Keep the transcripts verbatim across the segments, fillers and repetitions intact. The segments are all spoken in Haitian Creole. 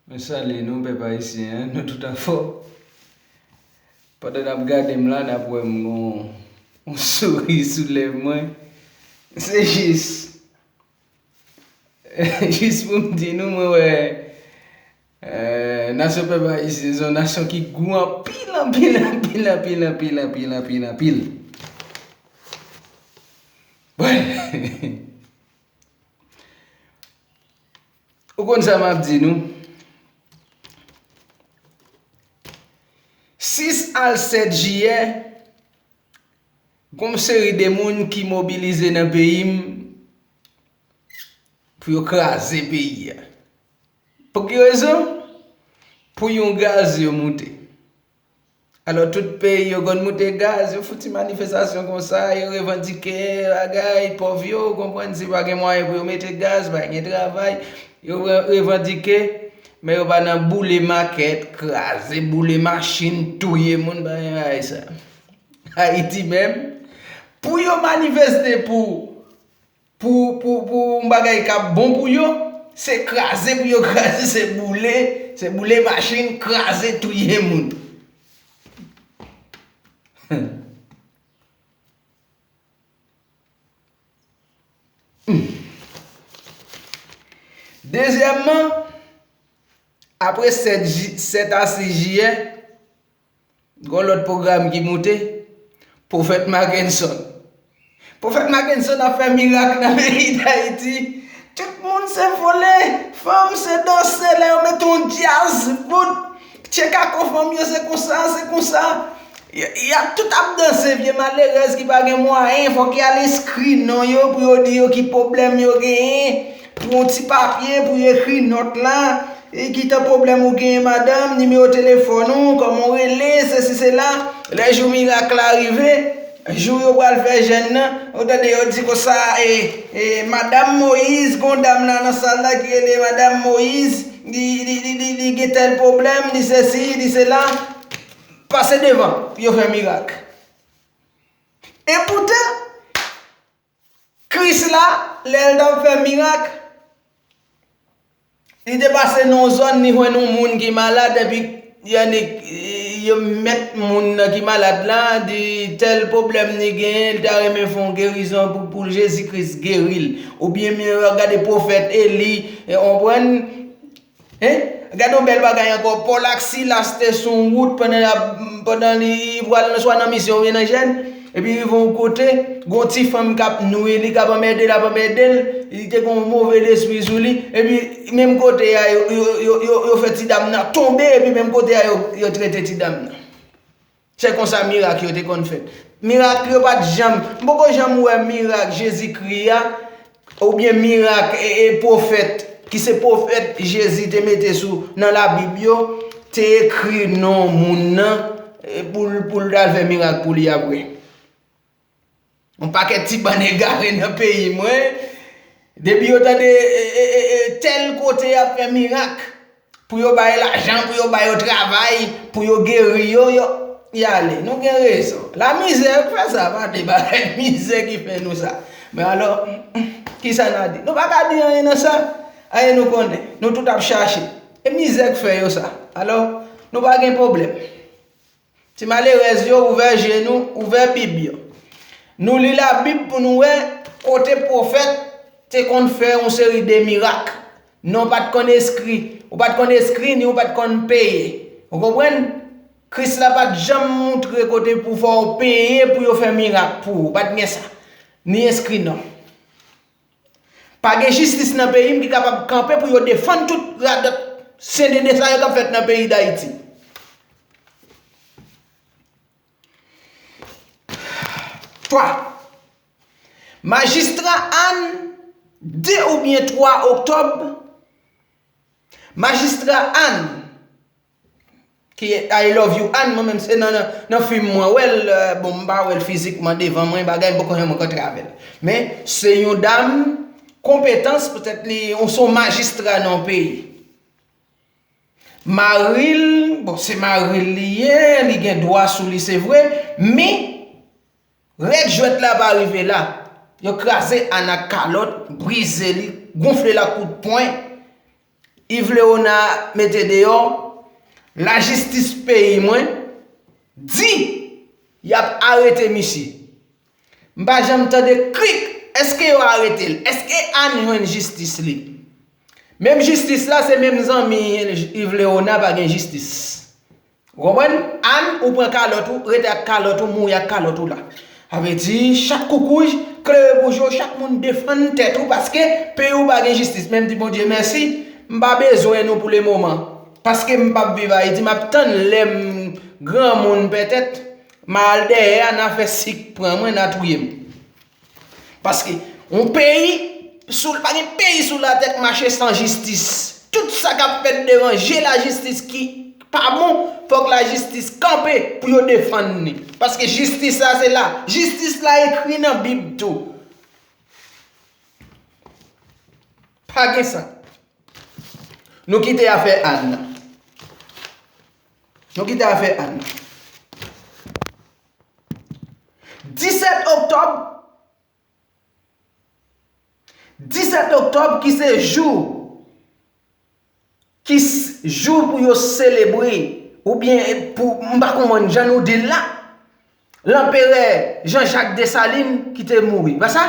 Mwen salye nou, pèp ayisyen an, nou tout anfòm. Pandan n ap gade m la, n ap wè m gon yon souri sou lèv mwen. Se jis, jis pou m di nou, mwen wè, eh, nasyon pèp ayisyen se yon nasyon ki gou anpil, anpil, anpil, anpil, anpil, anpil, anpil, anpil. Bon. Ou konn sa m ap di nou? Sis al sèt jiyè, gon seri de moun ki mobilize nan peyi m pou yo kraze peyi a. Pou ki rezon? Pou yon gaz yo moute. Alò, tout peyi yo konn moute gaz, yo fouti manifestasyon konsa, yo revandike bagay, pòv yo, ou konprann, si pa gen mwayen pou yo mete gaz, pa gen travay, yo re- revandike, men yo pa nan boule makèt, kraze, boule machin, touye moun, pa gen bagay sa. Ayiti menm, pou yo manifeste pou pou, pou, pou yon bagay k ap bon pou yo, se kraze pou yo kraze, se boule, se boule machin, kraze, touye moun. Dezyèmman, apre sèt ji- sèt a sis jiyè, gon lòt pwogram ki moute, Pwofèt Mackenson. Pwofèt Mackenson ap fè mirak nan peyi Dayiti. Tout moun se vole, fanm se danse, lè yo mete yon djaz, bout, tchekako fanm yo se konsa, se konsa. Y- y ap tout ap danse, vye malerèz ki pa gen mwayen, fòk y al enskri non yo pou yo di yo ki pwoblèm yo genyen, pou yon ti papye, pou yo ekri nòt la. E ki tan pwoblèm ou genyen, madanm, nimewo telefòn ou, kòman w rele, sesi, sela. Lè jou mirak la rive, jou yo pral fè jèn nan, ou tande yo di konsa, e, e, Madanm Moyiz, gon dam la nan sal la ki rele Madanm Moyiz, li, li, li, li, li gen tèl pwoblèm, li sesi, li sela. Pase devan, yo fè mirak. Epoutan, Kris la, lè l t ap fè mirak, li te pase nan yon zòn, li jwenn yon moun ki malad, epi y annik, yo met moun nan ki malad la, di tèl pwoblèm li genyen, li ta renmen fè yon gerizon pou, pou Jezi Kris geri l. Oubyen, men, gade pwofèt Eli, e, w konprann? Hein? Gade yon bèl bagay ankò. Pòl ak Silas te sou yon wout pandan l ap, pandan li pral nan, swa nan misyon oubyen nan jèn. Epi rive yon kote, gon ti fanm k ap nwi li, k ap anmède l, ap anmède l. Li te gen yon move lespri sou li. Epi menm kote a, yo, yo, yo, yo, yo fè ti dam nan tonbe, epi menm kote a, yo, yo trete ti dam nan. Se konsa mirak yo te konn fèt. Mirak yo pa t janm, m poko janm wè mirak Jezikri a, oubyen mirak, e, e, pwofèt, ki se pwofèt Jezi te mete sou, nan Labib yo, te ekri non moun nan, e, pou l, pou l t al fè mirak pou li apre. Yon pakèt ti bann egare nan peyi mwen, depi yo tande, e, e, e, e, tèl kote y ap fè mirak, pou yo bay lajan, pou yo ba yo travay, pou yo geri yo, yo, y ale. Nou gen rezon. Lamizè k fè sa, pa de bagay, mizè ki fè nou sa. Men alò, kisa n a di? Nou pa ka di anyen nan sa. Anyen nou konnen. Nou tout ap chache. E mizè k fè yo sa. Alò, nou pa gen pwoblèm. Ti malerèz yo, ouvè je nou, ouvè Bib yo. Nou li Labib pou nou wè kote pwofèt te konn fè yon seri de mirak. Non pa t konn enskri, ou pa t konn enskri, ni ou pa t konn peye. Ou konprann? Kris la pa t janm moutre kote pou fè w peye pou yo fè mirak pou ou. Pa t gen sa. Ni enskri non. Pa gen jistis nan peyi m ki kapab kanpe pou yo defann tout radòt sendende sa yo k ap fèt nan peyi Dayiti. Twa. Majistra Ann, de oubyen twa oktòb, Majistra Ann, ki I Love You Ann, mwen menm se nan, nan, nan fim mwen wè l, euh, bon, m pa wè l fizikman devan mwen, bagay, m poko janm rankontre avè l. Men, se yon dam konpetans, petèt li, yon, se yon majistra nan yon peyi. Mari l, bon, se mari l li ye, li gen dwa sou li, se vre, men, règ jwèt la pa rive la. Yo kraze Ann ak kalòt, brize li, gonfle l ak kout pwen. Yves Léonard mete deyò, lajistis peyi mwen di y ap arete misye. M pa janm tande krik, èske yo arete l? Èske Ann jwenn jistis li? Menm jistis la, se menm zanmi Yves Léonard pa gen jistis. Ou konprann? Ann, ou pran kalòt ou, rete ak kalòt ou, mouri ak kalòt ou la. Sa vle di, chak koukouj, klere bouch ou, chak moun defann tèt ou, paske peyi w pa gen jistis. Men m di Bondye mèsi, m pa bezwen nou pou lemoman. Paske m p ap viv Ayiti, m ap tann lè m granmoun petèt, m a al dèyè a, n a fè sik pran mwen, n a touye m. Paske yon peyi, sou, pa gen peyi sou latè k mache san jistis. Tout sa k ap fèt devan je lajistis ki pa bon, fòk lajistis kanpe pou yo defann li. Paske jistis la se la. Jistis la ekri nan Bib tou. Pa gen sa. Nou kite afè Ann nan. Nou kite afè Ann nan. Disèt oktòb, disèt oktòb ki se jou, ki s- jou pou yo selebre, oubyen pou, m pa konprann jan nou di l la, Lanperè Jean Jacques Dessalines ki te mouri. Pa sa?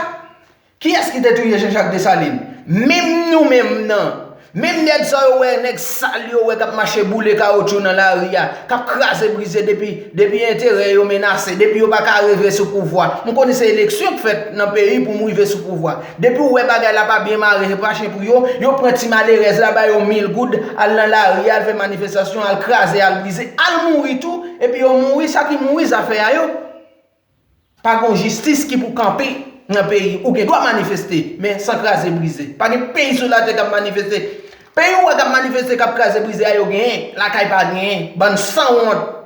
Kiyès ki te touye Jean Jacques Dessalines? Menm nou menm nan. Menm nèg sa yo wè, nèg sal yo wè k ap mache boule kawotchou nan lari a, k ap kraze brize depi, depi enterè yo menase, depi yo pa ka rive sou pouvwa. M konnen se eleksyon k fèt nan peyi pou m rive sou pouvwa. Depi w wè bagay la pa byen mare, se pa chen pou yo, yo pran ti malerèz la, ba yo mil goud, al nan lari, al fè manifestasyon, al kraze, al brize, al mouri tou, epi yo mouri, sa ki mouri, zafè a yo. Pa gon jistis ki pou kanpe nan peyi. Ou gen dwa manifeste, men san kraze brize. Pa gen peyi sou latè k ap manifeste. Peyi ou wè k ap manifeste, k ap kraze brize a, yo genyen. Lakay pa genyen. Bann sanwont.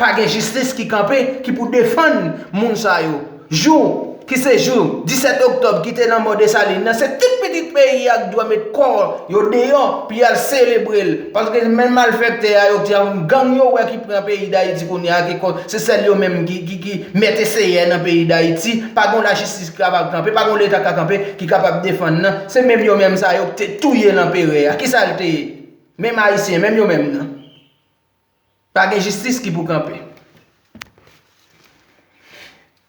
Pa gen jistis ki kanpe, ki pou defann moun sa yo. Jou, ki se jou disèt oktòb, ki te lanmò Desalin nan, se tout pitit peyi a ki dwe met kò yo deyò pou y al selebre l. Paske menm malfektè a yo ki an gang yo wè ki pran peyi Dayiti kounye a, ki kon, se sèl yo menm ki, ki, ki mèt e seyè nan peyi Dayiti. Pa gon lajistis ki kapab kanpe, pa gon leta ka kanpe, ki kapab defann nan. Se menm yo menm sa yo ki te touye lanperè a. Kisa l te ye? Menm Ayisyen, menm yo menm nan. Pa gen jistis ki pou kanpe.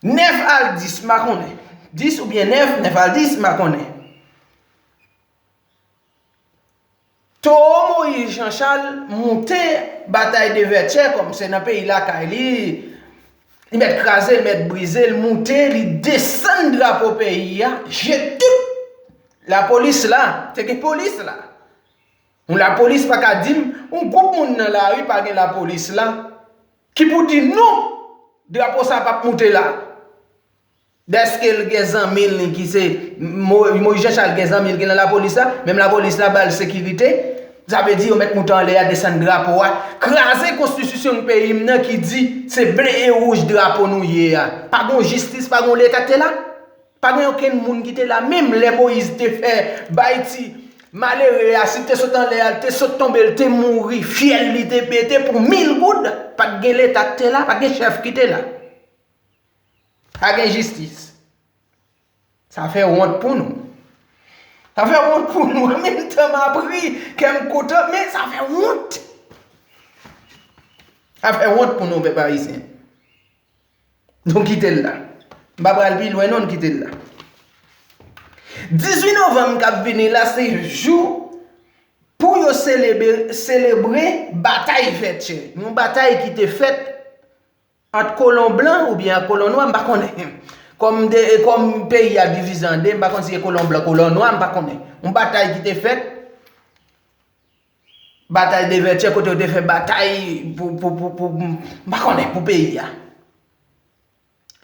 Nèf al dis, m pa konnen. Dis oubyen nèf, nèf al dis, m pa konnen. Towo Moyiz Jan Chal moute Batay de Vètyè, kòm se nan peyi lakay li, li mèt kraze, li mèt brize, li moute, li desann drapo peyi a, jete tout lapolis la, te gen polis la. Yon lapolis pa ka di m, yon gwoup moun nan lari pa gen lapolis la, ki pou di non, drapo sa p ap moute la. Dèske l gen zanmi l ki se Mo-, Moyiz Jan Chal gen zanmi l ki nan lapolis la, menm lapolis la ba l sekirite, sa vle di yo mèt moute anlè a, desann drapo a, kraze konstitisyon peyi m nan ki di se ble e wouj drapo nou ye a. Pa gon jistis, pa gon leta k te la. Pa gen okenn moun ki te la. Menm lè Moyiz te fè bay ti malere a, si te sot anlè a, l te sot tonbe, l te mouri, fyèl li te pete pou mil goud, pa t gen leta k te la, pa t gen chèf ki te la. Pa gen jistis. Sa fè wont pou nou. Sa fè wont pou nou. An menm tan m ap ri, kè m kontan, men sa fè wont. Sa fè wont pou nou, pèp ayisyen. Nou kite l la. M pa pral pi lwen non, n kite l la. Dizuit novanm k ap vini la, se jou pou yo selebre, selebre batay Vètyè. Yon batay ki te fèt ant kolon blan oubyen ak kolon nwa, m pa konnen. Kòm de, kòm peyi a divize an de, m pa konn si se kolon blan, kolon nwa, m pa konnen. Yon batay ki te fèt, Batay de Vètyè, kote yo te fè batay pou, pou, pou, pou, m pa konnen, pou peyi a.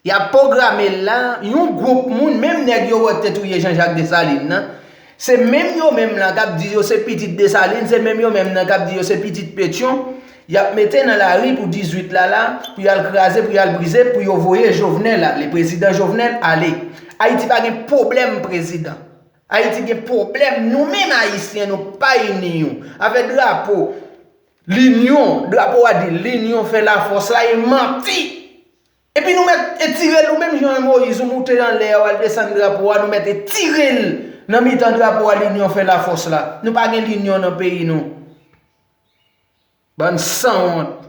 Y ap pwograme l la, yon gwoup moun, menm nèg yo wè k te touye Jan Jak Desalin nan, se menm yo menm lan k ap di yo se pitit Desalin, se menm yo menm nan k ap di yo se pitit Petyon, y ap mete nan lari pou dizuit la la, pou y al kraze, pou y al brize, pou yo voye Jovenel ale, prezidan Jovenel ale. Ayiti pa gen pwoblèm prezidan. Ayiti gen pwoblèm, nou menm Ayisyen, nou pa ini yo. Afè drapo, linyon, drapo a di, linyon fè lafòs la, e manti. Epi nou mèt etire l, ou menm jan Moyiz, ou moute anlè a, w al desann drapo a, nou mèt etire l. Nan mitan drapo a, linyon fè lafòs la. Nou pa gen linyon nan peyi nou. Bann sanwont.